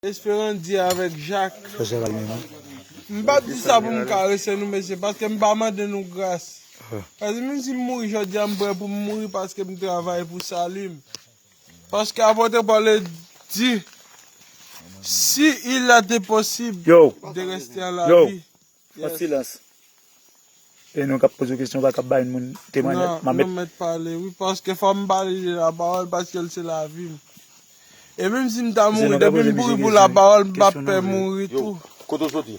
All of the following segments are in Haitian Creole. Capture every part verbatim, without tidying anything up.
Esperandye avèk Jak. M p ap di sa pou m karese nou, mesye, paske m pa mande nou gras. Paske menm si m mouri jodi a, m prè pou m mouri paske m travay pou sali m. Paske apot Pòl di, si il était possible de rester à la vie. An silans. E nou k ap poze w kesyon, pa k ap bay moun temwanyaj. Non, m ap met, non, mèt pale, wi, paske fò m pale de lapawòl, paske l se lavi m. E menm si m ta mouri, depi m mouri pou lapawòl, m p ap pè mouri tou. Kote w soti?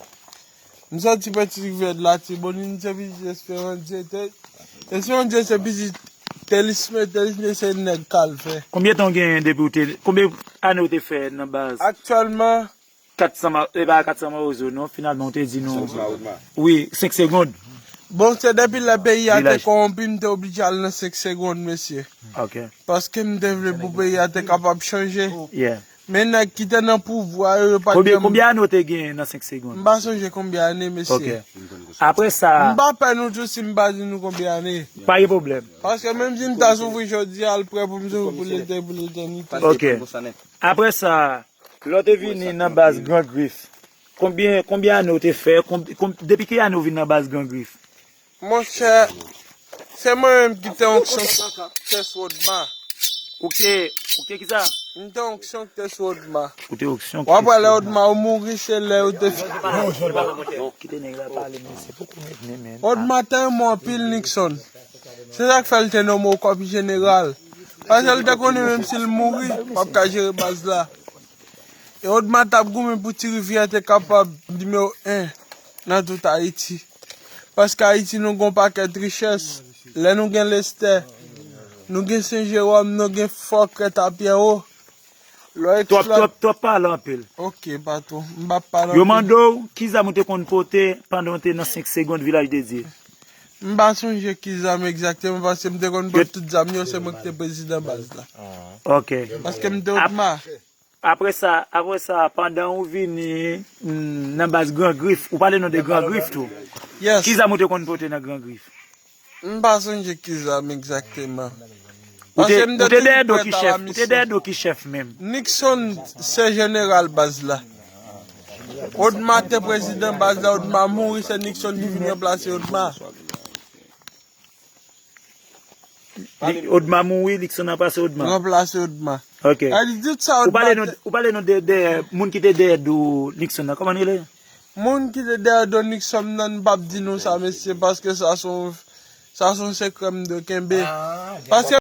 M soti Peti Rivyè, Latibonit, m se pitit Esperandye. Esperandye se pitit Telisme, Telisme se nèg Kalvè. Konbyen tan w genyen depi w te, konbyen ane w te fè nan baz? Aktyèlman, Kat san ma-, e pa kat san mawozo, non, finalman, ou te di nou. Senk ma-, Odma. Wi, senk segonn. Bon, se depi lè peyi a te kowonpi, m te oblije al nan senk segonn, mesye. Ok. Paske m te vle pou peyi a te kapab chanje. Yeah. Men nèg ki te nan pouvwa yo, yo pa t janm. Konbyen, konbyen ane w te genyen nan senk segonn? M pa sonje konbyen ane, mesye. Ok. Apre sa. M pa pè nou tou si m pa di nou konbyen ane. Pa gen pwoblèm. Paske menm si m ta soufri jodi a, l prè pou m soufri pou lete-, pou letènite. Ok. Apre sa, lè w te vini nan baz Gran Grif, konbyen, konbyen ane w te fè? Konb-, konb-, depi ki ane w vin nan baz Gran Grif? Monchè, se mwen menm ki te onksyon k te sou Odma. Ou te, ou te kisa? M te onksyon k te sou Odma. Ou te onksyon k te sou Odma. W ap wè lè Odma ou mouri, se lè yo te fi- Non, kite nèg la pale, mesye, poko met men, men. Odma te renmen w anpil, Nixon. Se sa k fè l te nonmen w kòm jeneral. Paske l te konnen menm si l mouri, p ap ka jere baz la. E Odma t ap goumen pou Ti Rivyè te kapab nimewo en nan tout Ayiti. Paske Ayiti nou gen yon pakèt richès. Lè nou gen Lestè, nou gen Sen Jewòm, nou gen Fò Krèt a Pyèwo. Lè w ekskl- Twòp, twòp, twòp pale anpil. Ok, patwon. M p ap pale anpil. Yo mande w ki zam ou te konn pote pandan w te nan senk segonn Vilaj de Dye. M pa sonje ki zam egzakteman, paske m te konn pran tout zam yo, se mwen ki te prezidan baz la. Ok. Paske m te Odma. Apre sa, apre sa, pandan ou vini, mm, nan baz Gran Grif, ou pale non de Gran Grif tou. Yes. Ki zam ou te konn pote nan Gran Grif? M pa sonje ki zam egzakteman. Ou te, ou te dèyè do ki chèf, ou te dèyè do ki chèf menm. Nixon se jeneral baz la. Odma te prezidan baz la, Odma mouri, se Nixon ki vin ranplase Odma. Li, Odma mouri, Nixon ranplase Odma. Ranplase Odma. Ok. Ou pale non, ou pale non de, de moun ki te dèyè do Nixon nan. Kòman l rele? Moun ki te dèyè do Nixon nan, m p ap di nou sa, mesye, paske sa se yon, sa se yon sekrè m dwe kenbe. Paske